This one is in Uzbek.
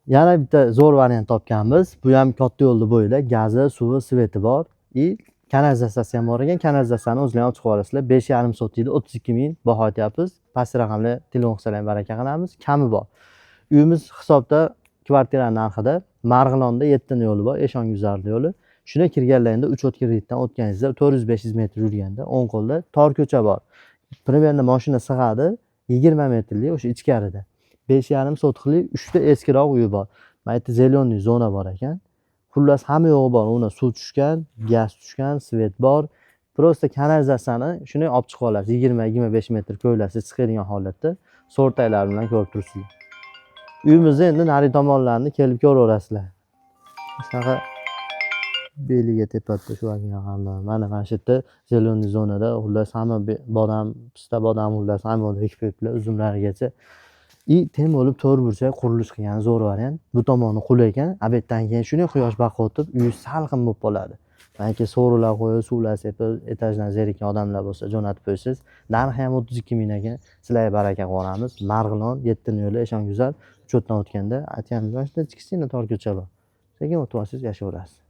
Yana bitta zo'r variant topganmiz. Bu ham katta yo'lni bo'yida, gazi, suvi, свет i bor и kanalizatsiyasi ham bor ekan. Kanalizatsiyani o'zinglar ham chiqib olasizlar. 5,5 sotixda 32 ming baho aytyapmiz. Past raqamli telefon qilsalar ham baraka qilamiz. Kami bor. Uyimiz hisobda kvartira narxida. Marg'ilonda 7 yo'li bor, Eshonguzarli yo'li. Shuna kirganlaringda 3 o'tkirlikdan o'tganingizda 400-500 metr yurganda o'ng qo'lda tor ko'cha bor. Примерно mashina sig'adi 20 metrlik o'sha ichkarida. 5,5 sotixli 3 ta eskiroq uyi bor. Mana yerda зеленый zona bor ekan. Xullas, hamma yo'g'i bor. Uni suv tushgan, gaz tushgan, свет bor. Просто kanalizatsiyani shuni olib chiqib olasiz. 20-25 metr ko'ylasi chiqadigan holatda so'rtaklar bilan ko'rib turibsizlar. Uyimizni endi nari tomonlarini kelib ko'raverasizlar. Shunaqa beliga tepadida shu. Mana shu yerda зеленый zonada, xullas, hamma bodam, pista bodam, xullas, hamma yoqda ekib qo'yibdilar, uzumlarigacha. И tem bo'lib to'rt burchak qurilish qilgan, zo'r variant. Bu tomoni qulay ekan. Обед dan keyin shunday quyosh baqib o'tib, uy salqin bo'lib qoladi. Balki so'rilar qo'yib, suvlar sepib, etajdan zerikkan odamlar bo'lsa, jo'natib qo'ysangiz. Narxi ham 32 ming ekan. Sizlarga baraka qilib yuboramiz. Marg'ilon, 7 yo'li, Eshonguzar, учет dan o'tganda aytganimiz mana shunda kichkina tor ko'cha bor. Sekin o'tib olsangiz, yashayverasiz.